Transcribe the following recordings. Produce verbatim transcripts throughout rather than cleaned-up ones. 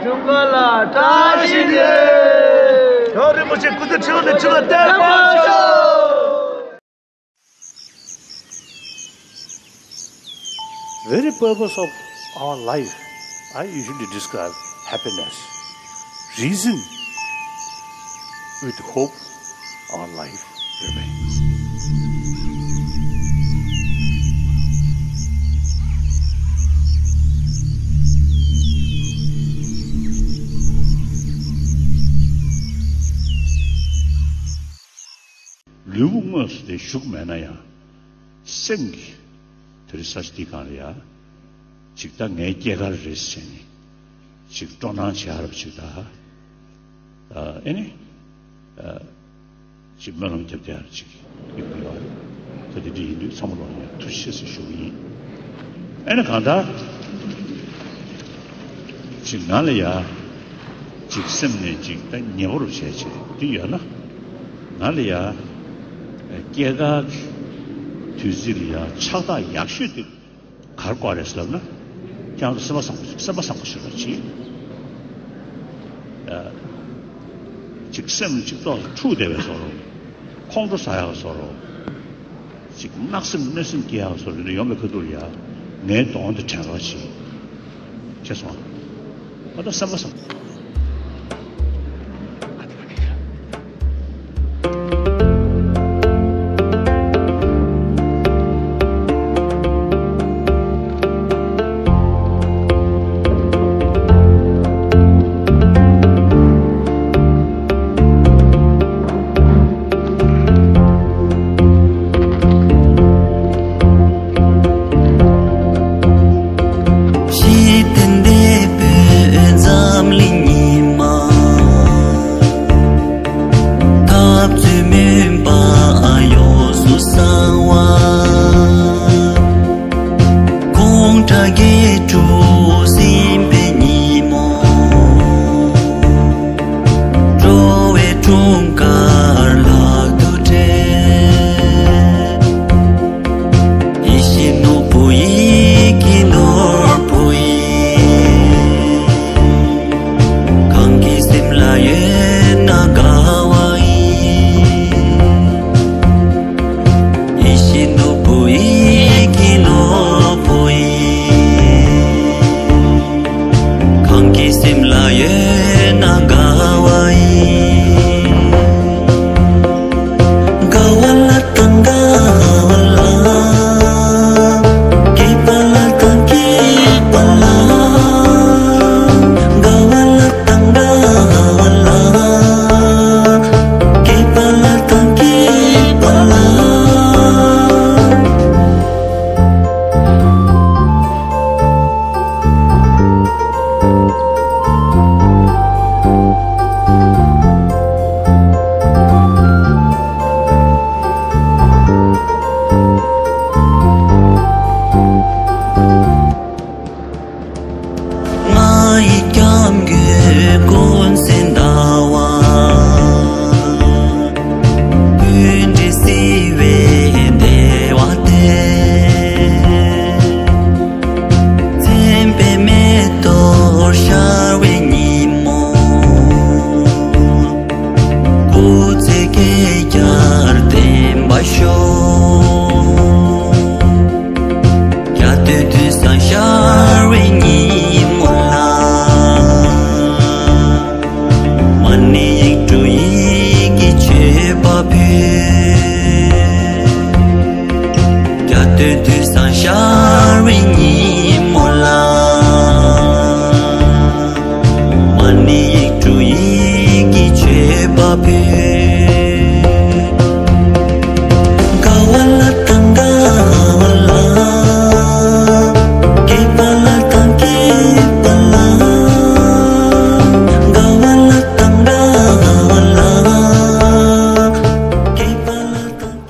འཁྲུངས་སྐར་ལ་བཀྲ་ཤིས་བདེ་ལེགས། གྲོགས་རིན་པོ་ཆེ་སྐུ་ཚེ་ཁྲི་ལོ་ནས་ཁྲི་ལོ་བརྟན་པར་ཤོག Very purpose of our life, I usually describe happiness. Reason with hope, our life remains. ལུས་པོ་དངོས་སུ་དེ་བཞུགས་མེད་ན་ཡང་། སེམས་ཀྱིས་དེ་རིང་ས་ཆ་འདི་སྒང་ལ་ཡ། ཅིག་ད་ངའི་སྐྱེས་སྐར་རེད་ཟེར་ནས་ཅིག་སྤྲོ་སྣང་བྱེད་ཡ་རབས་ཅིག་ད། ཨ་ཨེ་ནི། ཨ་ཅིག་སྨོན་ལམ་རྒྱབ་བསྡད་ཡ་རབས་ཅིག་ཡོད་ཀྱི་ཡོད་རེད། ད་དེ་འདྲ་ཡིན་དུས་ཚང་མ་ལོག་ཡ་ཐུགས་རྗེ་ཆེ་ཟེར་ཞུ་གི་ཡིན། ཨེ་ནི་གང་ལྟར། ཅིག་ང་ལ་ཡ། ཅིག་སེམས་ནས་ཅིག་ད་ཉེ་བོར་བྱས་བྱས་འདི་ཡོད་ན། ང་ལ་ཡ། སྐྱེས་སྐར་གྱི་དུས་ཚིགས་ལ་ཡ་ཕྱག་རྟགས་ཡག་ཤོས་དེ་ག་རེ་དགོས་རེད་ཟེར་ལབ་ན། ཁྱེད་རང་ཚོ་སེམས་པ་བཟང་པོ་སེམས་པ་བཟང་པོ་ཞིག་ལ་བྱེད། ཅིག་སེམས་ཅིག་ཏོག་འཁྲུག་བསྡད་པའི་བཟོ་འདྲ། ཁོང་ཁྲོ་ཟ་ཡག་བཟོ་འདྲ། ཅིག་གནག་སེམས་གནོད་སེམས་སྐྱེ་ཡག་བཟོ་འདྲ་ཡོང་བའི་ཁ་ཐུག་ལ་ཡ། ངའི་གདོང་དེ་དྲན་རོགས་བྱེད། ཤེས་སོང་ཨ། ད་སེམས་པ་བཟང་། ཤེས་ལྡན་འདས་པོས་འཛམ་གླིང་ཉི་མ། འཐབ་རྩོད་མུན་པ་ཡོངས་སུ་སངས་པ། དགུང་གྲངས་བརྒྱད་ཅུ་ཟིན་པའི་ཉིན་མོ། འགྲོ་བའི་འཁྲུངས་སྐར་ལག་ཏུ་སྦྲེལ། ཡིད་བཞིན་ནོར་བུ་ཡིད་ཀྱི་ནོར་བུ་ཡིས། གང་གི་སེམས་ལ་ཡོད་ན་དགའ་བ་ཡིས། ཡིད་བཞིན་ནོར་བུ་ཡིད་ཀྱི་ནོར་བུ་ཡིས། གང་གི་སེམས་ལ་ཡོད་ན་དགའ་བ་ཡིས། དགའ་བ་ལ་དང་དགའ་བ་ལ། སྐྱིད་པ་ལ་དང་སྐྱིད་པ་ལ། དགའ་བ་ལ་དང་དགའ་བ་ལ། སྐྱིད་པ་ལ་དང་སྐྱིད་པ་ལ། ང་ཡི་སྐྱབས་མགོན་ཀུན་གསལ་ཟླ་བ། སྤུན་འདྲེན་བསིལ་བའི་བདེ་བ་སྟེར། མཚན་དཔེའི་མེ་ཏོག་ཤར་བའི་ཉིན་མོ། སྐུ་ཚེ་བསྐལ་བརྒྱར་བརྟན་པར་ཤོག་རྒྱལ་དོན་དུས་བཟང་ཤར་བའི་ཉིན་མོ་ལ། མ་ཎི་ཡིག་དྲུག་ཡིད་ཀྱི་མཆོད་པ་ཕུལ། རྒྱལ་དོན་དུས་བཟང་ཤར་བའི་ཉིན་མོ་ལ། མ་ཎི་ཡིག་དྲུག་ཡིད་ཀྱི་མཆོད་པ་ཕུལ། དགའ་བ་ལ་དང་དགའ་བ་ལ། སྐྱིད་པ་ལ་དང་སྐྱིད་པ་ལ། དགའ་བ་ལ་དང་དགའ་བ་ལ། སྐྱིད་པ་ལ་དང་།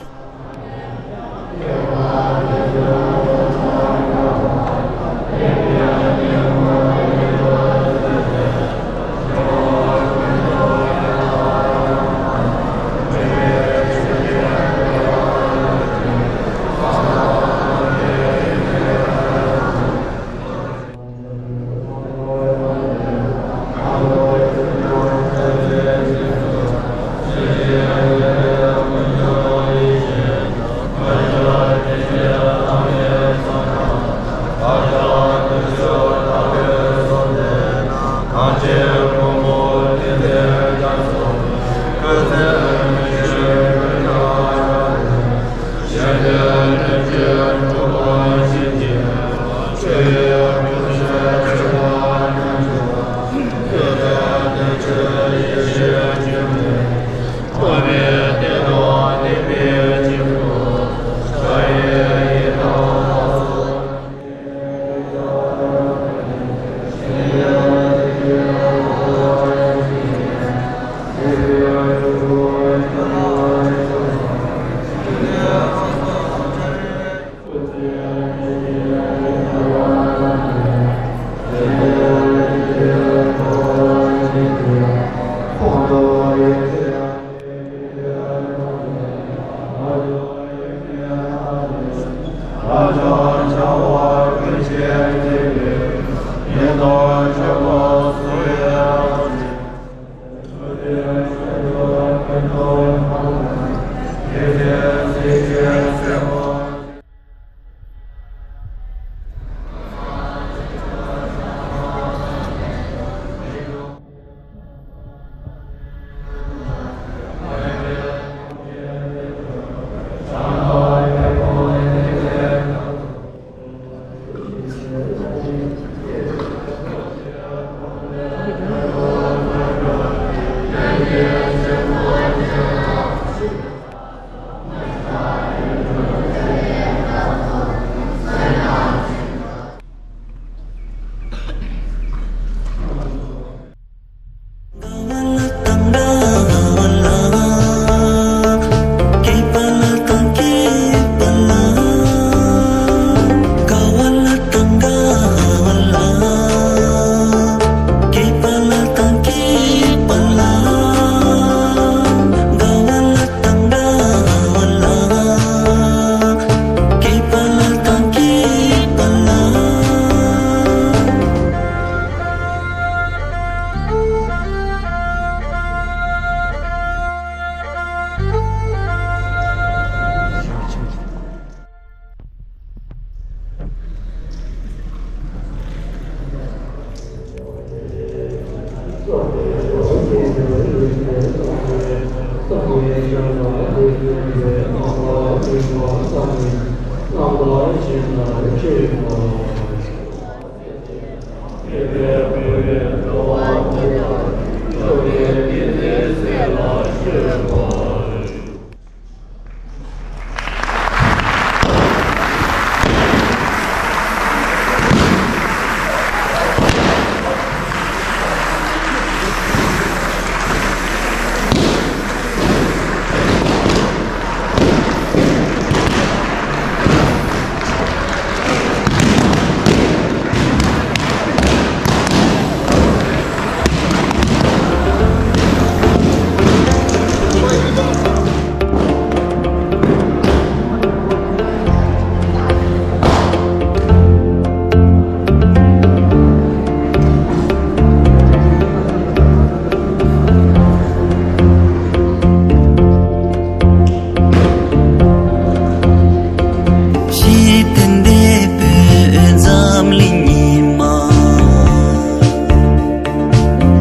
ཤེས་ལྡན་འདས་དཔལ་འཛམ་གླིང་ཉི་མ།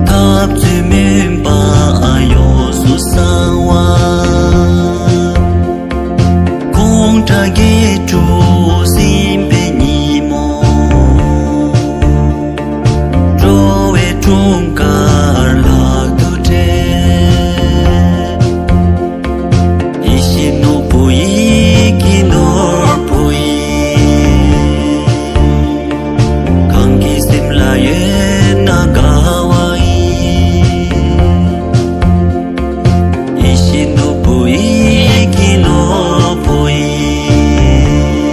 འཐབ་རྩོད་མུན་པ་ཡོངས་སུ་སངས་པ། དགུང་གྲངས་བརྒྱད་ཅུ་ཟིན་པའི་ཉིན་མོ། འགྲོ་བའི་འཁྲུངས་སྐར་ལག་ཏུ་སྦྲེལ། ཡིད་བཞིན་ནོར་བུ་ཡིས་ཀྱི་ནོར་བུ་ཡིས། གང་གི་སེམས་ལ་ཡོད་ན་དགའ་བ་ཡིས། ཡིད་བཞིན་ནོར་བུ་ཡིས་ཀྱི་ནོར་བུ་ཡིས།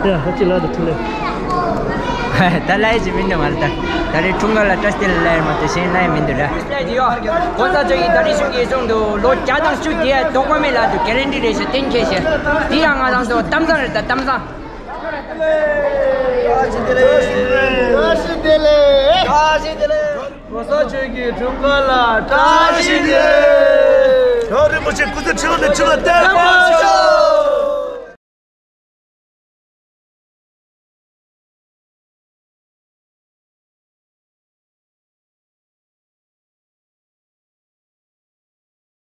ཡ། ཨ་ཅེ་ལགས་དང་འཕྲིན་ལས། ད་ལས་ཀྱི་མི་འདུག་མ་རེད་ད། ད་རེས་འཁྲུངས་སྐར་ལ་བཀྲ་ཤིས་བདེ་ལེགས་ལབ་ཡ་མ་གཏོགས་གཞན་ལབ་ཡ་མི་འདུག་ར། ལས་ཀྱི་ཡོད། གོང་ས་མཆོག་གིས་ད་རེས་གཞུང་གིས་གསུངས་འདུག་ལོ་བརྒྱ་དང་བཅུ་དེ་དོགས་པ་མེད་ལབ་འདུག་གྷེ་རན་ཊི་རེད་ཤག་དེ་ཡང་ང་རང་ཚོ་གཏམ་བཟང་རེད་ད། གཏམ་བཟང་། བཀྲ་ཤིས་བདེ་ལེགས། བཀྲ་ཤིས་བདེ་ལེགས། བཀྲ་ཤིས་བདེ་ལེགས། གོང་ས་མཆོག་གི་འཁྲུངས་སྐར་ལ་བཀྲ་ཤིས་བདེ་ལེགས། ཞོ་རིན་པོ་ཆེ་སྐུ་ཚེ་ཁྲི་ལོ་ནས་ཁྲི་ལོ་བརྟན་པར་ཤོག